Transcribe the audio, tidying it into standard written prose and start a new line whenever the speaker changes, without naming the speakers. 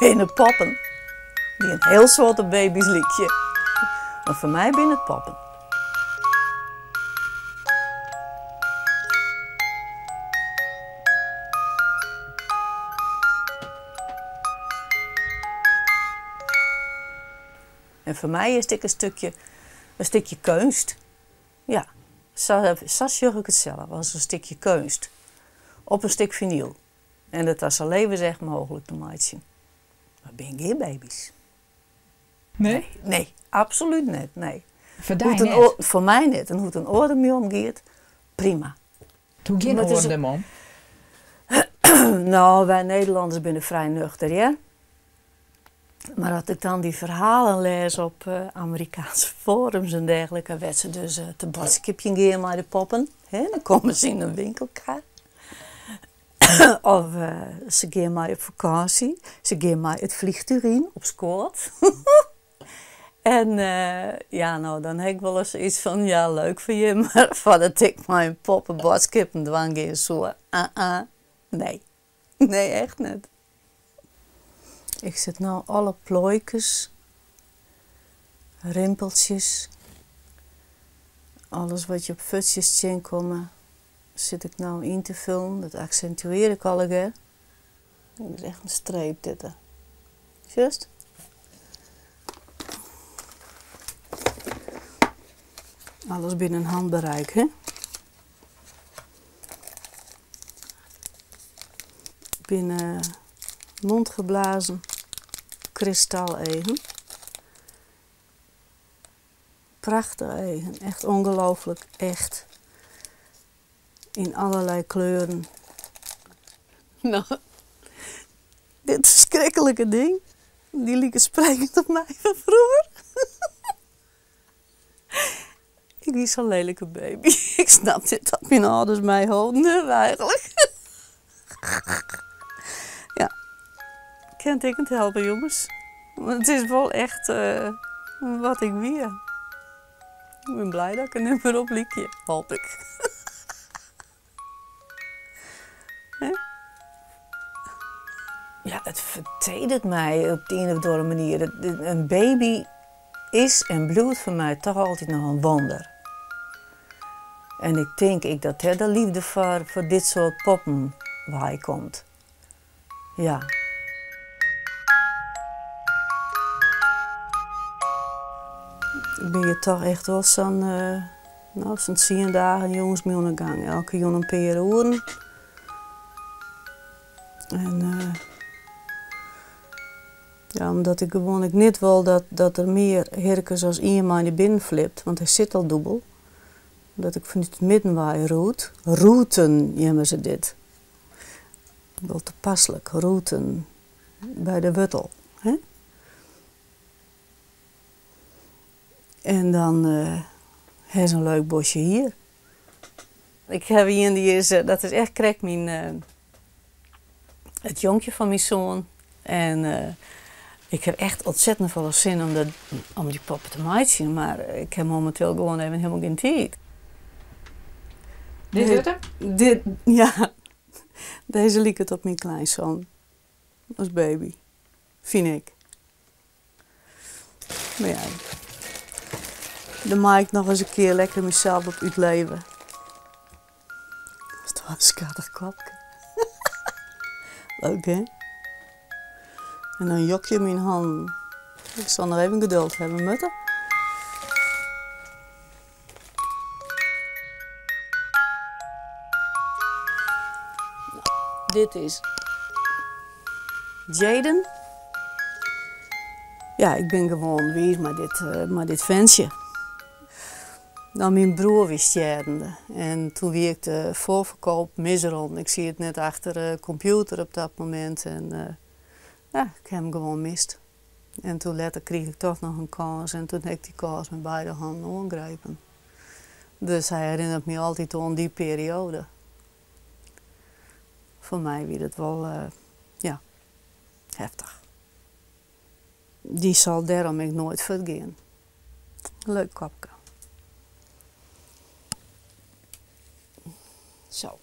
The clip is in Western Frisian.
It binne poppen dy't in hiel soad op baby's lykje, mar foar my binne it poppen. En foar my is it ek in stikje, in stikje keunst. Ja, sa, sa sjoch ik it sels, as in stikje keunst. Op in stik finyl. En it dan sa levensecht mooglik te meitsjen. Mar binne gjin baby's.
Nee?
Nee, absolút net, nee.
Foar dy net?
Foar my net. En hoe't in oar dermei omgiet, prima.
Hoe gean oaren dermei om?
No, wy Nederlanners binne frij nuchter, hear. Mar as ik dan dy ferhalen lês op Amerikaanske forums en dergelike, wêr't se dus te boadskipjen gean mei de poppen, hè, dan komme se yn in winkelkar. Of se gean mei op fakânsje, se gean mei it vliegtuig yn op skoat. En ja, no dan ha ik wolris sayts fan, ja leuk foar jim, mar foardat ik mei in poppe boadskippen dwaan gean soe, uh-uh, nee. Nee, echt net. Ik sit no alle ploaikes, rimpeltsjes, alles wat je op fuotsjes tsjinkomme, sit ik no yn te fullen. Dat aksintuear ik allegear. Dat is echt in streep dit. Sjochst? Alles binnen handbereik, hè? Binne mondgeblazen kristaleagen. Prachtige eagen, echt ongelooflik echt. Yn allerlei kleuren. No, dit ferskriklike ding, dy liket sprekend op my fan froeger. Ik wie sa'n lelike baby. Ik snap net dat myn âlders my holden hawwe eigenlik. Ja, kin it ek net helpe jonges. Want it is wol echt wat ik wie. Ik bin blij dat ik der net mear op lykje, hoop ik. Ja, it fertederet my op de ien of oare manier. In baby is en bliuwt foar my toch altyd noch in wonder. En ik tink ek dat dêr de liefde foar dit soart poppen wei komt. Ja. Ik bin hjir toch echt wol sa'n, no, sa'n tsien dagen jûns mei oan 'e gang. Elke jûn in pear oeren. En ja, omdat ik gewoan ek net wol dat der mear hierkes as ien mei nei binnen flipt, want hy sit al dûbel. Dat ik fanút it midden wei roet. Roeten neame se dit. Wol tapaslik, roeten by de wurtel. Hè? En dan ha se in leuk bosje hier. Ik haw ien dy is, dat is echt krekt myn, it jonkje fan myn soan. En ik haw echt ontzettend folle sin om, dat, om dy poppe te meitsjen, mar ik haw mominteel gewoan even hielendal gjin tiid.
Dit wurdt him?
Dit, ja. Dizze liket op myn kleinsoan as baby, fyn ik. Mar ja, dan mei ik noch ris in kear lekker mysels op útleve. Dat is toch in skattich kopke. Leuk hè? En dan jokje myn hannen. Ik sil noch even geduld hawwe moatte. Dit is Jaden. Ja, ik bin gewoan wiis mei dit fentsje. No, myn broer wie stjerrende en toen wie ik de foarferkoop misrûn. Ik siet net achter de kompjûter op dat momint en ja, ik ha him gewoan mist. En toen letter krige ik toch noch in kâns en toen ha ik dy kâns mei beide hannen oangrepen. Dus hy herinnert my altyd oan dy perioade. Foar my wie dat wol, ja, heftich. Dy sil dêrom ek noait fuortgean. Leuk kopke. Zo.